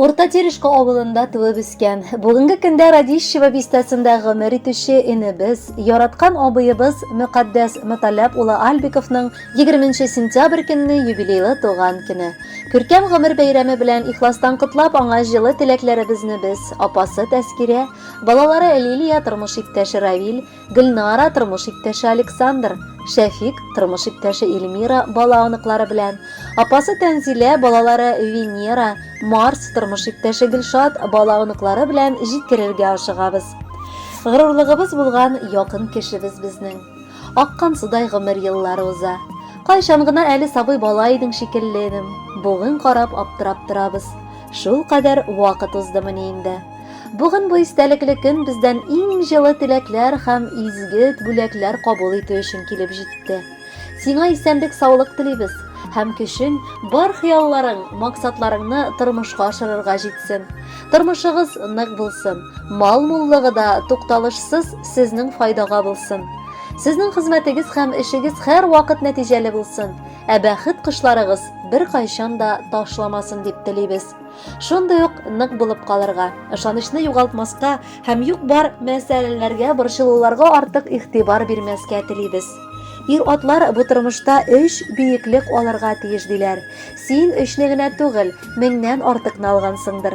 Урта Терешка авылында туып үскән, бүгенге көндә Радищево бистәсендә гомер итүче энебез, яраткан абыебыз Мөкаддәс Мөталләп улы Альбиковның 20 сентябрь көнне юбилейлы туган көне. Күркәм гомер бәйрәме белән ихластан котлап, аңа җылы теләкләребезне без, апасы Тәскирә, балалары Лилия, тормыш иптәше Равил, Гөлнара, тормыш иптәше Александр, Шәфик, тормыш иптәше Эльмира, бала-оныклары белән, апасы Тәнзилә, балалары Венера, Марс, тормыш иптәше Гөлшат, бала-оныклары белән җиткерергә ашыгабыз. Горурлыгыбыз булган якын кешебез безнең. Аккан судай гомер еллары уза. Кайчан гына әле сабый бала идең шикелле, энем. Бүген карап аптырап торабыз. Шулкадәр вакыт уздымыни инде? Бүген бу истәлекле көн бездән иң җылы теләкләр һәм изге бүләкләр кабул итү өчен килеп җитте. Сиңа исәнлек-саулык телибез һәм көчең, бар хыялларың, максатларыңны тормышка ашырырга җитсен. Тормышыгыз нык булсын, мал муллыгы да тукталышсыз сезнең файдага булсын. Сезнең хезмәтегез һәм эшегез һәрвакыт нәтиҗәле булсын, ә бәхет кошларыгыз беркайчан да ташламасын дип телибез. Шундый ук нык булып калырга, ышанычны югалтмаска һәм юк-бар мәсьәләләргә борчылуларга артык игътибар бирмәскә телибез. Ир-атлар бу тормышта өч биеклек алырга тиеш диләр. Син өчне генә түгел, меңнән артыкны алгансыңдыр.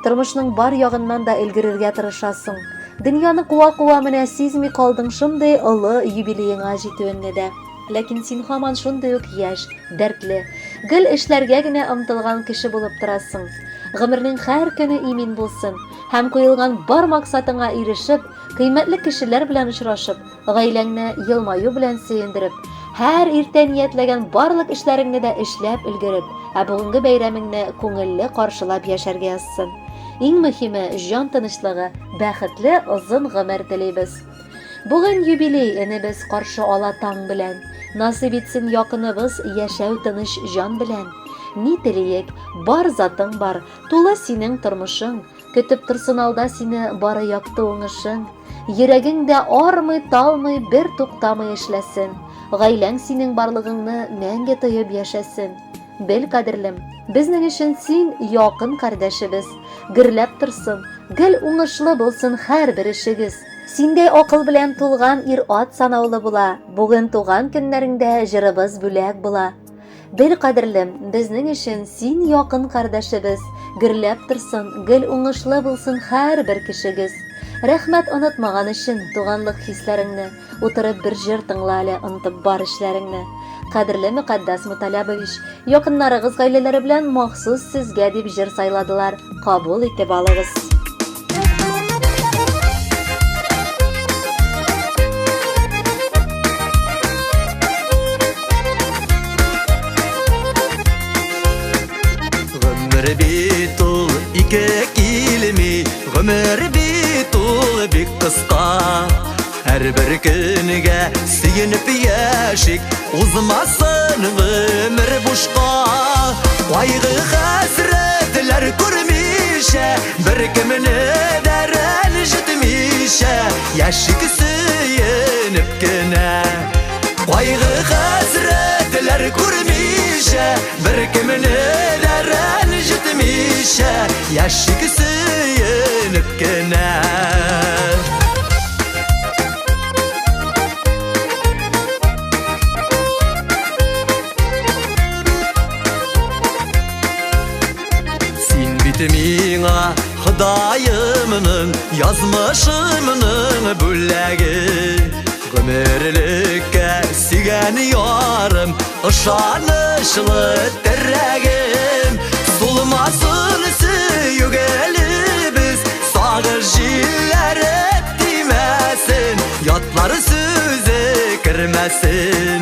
Тормышның бар ягыннан да өлгерергә тырышасың. Дөньяны куа-куа менә сизми калдың шундый олы юбилееңа җитүеңне дә. Ләкин син һаман шундый ук яшь, дәртле, гел эшләргә генә омтылган кеше булып торасың. Гомернең һәр көне имин булсын һәм куелган бар максатыңа ирешеп, кыйммәтле кешеләр белән очрашып, гаиләңне елмаю белән сөендереп, һәр иртә ниятләгән барлык эшләреңне дә эшләп өлгереп, ә бүгенге бәйрәмеңне күңелле каршылап яшәргә язсын. Иң мөһиме, җан тынычлыгы, бәхетле озын гомер телибез. Бүген юбилей энебез каршы ала таң белән. Насыйп итсен якыныбыз яшәү тыныч җан белән. Ни телиек, бар затың бар, тулы синең тормышың. Көтеп торсын алда сине бары якты уңышың. Йөрәгең дә армый, талмый, бер туктамый эшләсен. Гаиләң синең барлыгыңны мәңге тоеп яшәсен. Бел, кадерлем, безнең өчен син якын кардәшебез. Гөрләп торсын, гел уңышлы булсын һәрбер эшегез. Синдәй акыл белән тулган ир-ат санаулы була. Бүген туган көннәреңдә җырыбыз бүләк була. Бел, кадерлем, безнең өчен син якын кардәшебез. Гөрләп торсын, гел уңышлы булсын һәрбер кешегез. Рәхмәт онытмаган өчен туганлык хисләреңне. Утырып бер җыр тыңла әле, онытып бар эшләреңне. Кадерле Мөкаддәс Муталябович, якыннарыгыз гаиләләре белән махсус сезгә дип җыр сайладылар. Кабул итеп алыгыз. Гомер бит ул ике килми, гомер бит ул бик кыска. Һәрбер көнгә сөенеп яшик, узмасын гомер бушка. Кайгы хәсрәтләр күрмичә, бер кемне дә рәнҗетмичә, яшик сөенеп кенә. Кайгы хәсрәтләр күрмичә, бер кемне дә рәнҗетмичә, яшик сөенеп кенә. Син бит миңа Ходаемның, язмышымның бүләге. Гомерлеккә сөйгән ярым, ышанычлы терәгем. Сулмасын сөю гөлебез, сагыш җилләре тимәсен, ятлар сүзе кермәсен.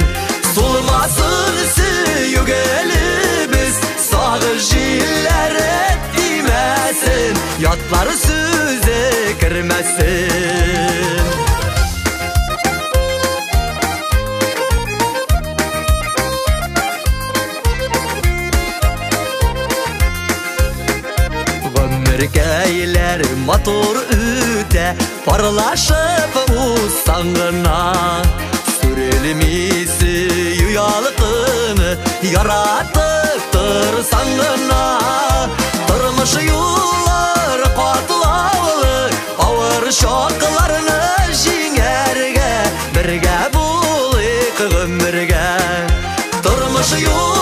Сулмасын сөю гөлебез, сагыш җилләре тимәсен, ятлар сүзе кермәсен. Гомеркәйләр матур үтә, парлашып узсаң гына. Сүрелми сөю ялкыны, яратып торсаң гына. Тормыш юллары катлаулы, авыр чакларны җиңәргә, бергә булыйк гомергә. Тормыш юллары.